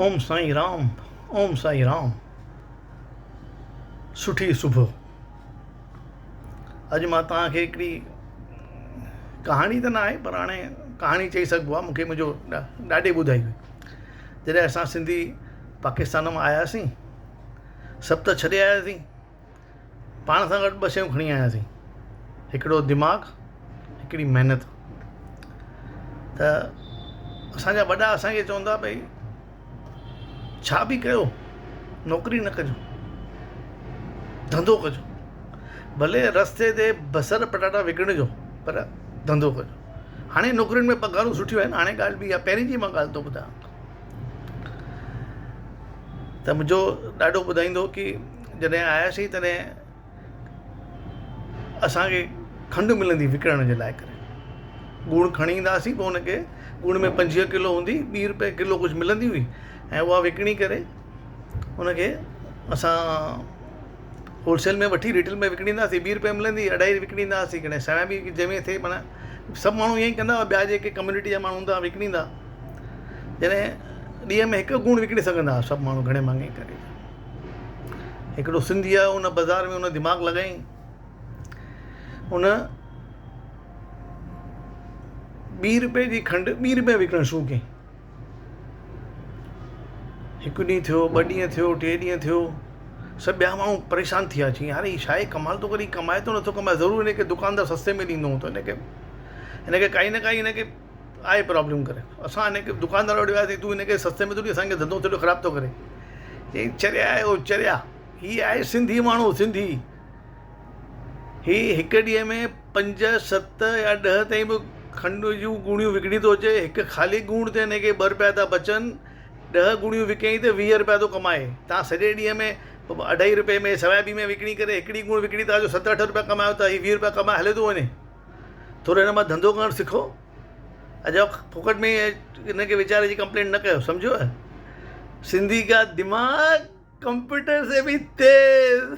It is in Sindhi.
اوم سائين رام اوم سائين رام سٺي صبح اڄ مان توهان کي هڪڙي ڪهاڻي ته نه آهي پر هاڻي ڪهاڻي چئي سگهبو آهي مون کي منهنجو ڏاڏي ٻڌائي هئي جڏهن اسان سنڌي پاڪستان مان آياسين سڀ ته ڇڏي آياسين پاڻ سان گڏ ٻه شيون کڻي آياسين هڪڙو دماغ هڪڙي محنت ته اسان جا وڏا اسان کي چوندا ڀئي ڇا به ڪيو نوڪري نه ڪجو ڌنڌو ڪجو ڀلي رستي تي بصر پٽاٽا وڪڻجو پر ڌنڌو ڪجو هاڻي نوڪرين ۾ پگهارون سٺيون آهن هاڻي ڳالهه ٻي آهي پهرين جي مان ڳالهه ٿو ٻڌايان ته منهنجو ڏاڏو ٻڌائيندو هو ڪي جڏهن آياسين تڏهن اسان کي کنڊ ملندي وڪڻڻ جي لاءِ ڪري ڳوڻ کڻي ايندا هئاسين پوءِ ان کي ڳوڻ ۾ 25 ڪلو هوندي 20 روپئي ڪلو ڪجهه ملندي هئي ۽ اها وڪڻي ڪري ان کي اسان هول سيل ۾ وٺي ريٽيل ۾ وڪڻيندا هئاسين 20 روپئي ملندي اڍائي وڪڻيندا هئاسين ڪڏهن سوا به جنهن ۾ ٿئي معنيٰ سڀ ماڻهو ائين ئي ڪندا هئا ٻيا جيڪي ڪميونٽي جا ماڻهو هوندا هئا وڪڻيندا جڏهن ڏينهن ۾ هڪ ڳوڻ وڪڻي سگهندا هئا سڀ ماڻهو گهڻي مانگي ڪري هڪڙو سنڌي آيو ان بازار ۾ ان دماغ لڳائين ان 20 روپئي جي کنڊ 20 روپئي وڪڻڻ شروع ڪيائين هڪ ڏينهن ٿيو ٻه ڏينهن ٿيو ٽي ڏينهن ٿيو سڀ ٻيا ماڻهو پريشان ٿي ويا چي يار هي ڇا آهي ڪمال ٿو ڪري ڪمائي ٿو نٿو ڪمائي ضرور هن کي دڪاندار سستي ۾ ڏيندو هوندو هن کي هن کي ڪائي نه ڪائي هن کي آهي پرابلم ڪري اسان هن کي دڪاندار وٽ وياسين تون هن کي سستي ۾ ٿو ڏي اسان کي ڌنڌو ٿورو خراب ٿو ڪري چئي چريا آهيو چريا هي آهي سنڌي ماڻهو سنڌي هي هڪ ڏينهن ۾ پنج ست يا 10 تائين به کنڊ جون ڳوڻيون وڪڻي ٿو اچي هڪ خالي ڳوڻ تي هن کي 2 روپيا ٿا بچن 10 ڳوڻيون وڪيائين ته 20 روپيا ٿو ڪمائي تان سڄي ڏينهن ۾ اڍائي روپئي ۾ سوا ٻي ۾ وڪڻي ڪري هڪڙي ڳوڻ وڪڻي تان جو 7 8 روپيا ڪمايو ٿا هي 20 روپيا ڪمائي هلي ٿو وڃي ٿورو هن مان ڌنڌو ڪرڻ سکو اجهو ڦوڪٽ ۾ هن کي ويچاري جي ڪمپلينٽ نه ڪيو سمجهو سنڌي ڪا دماغ ڪمپيوٽر سي ڀي تيز.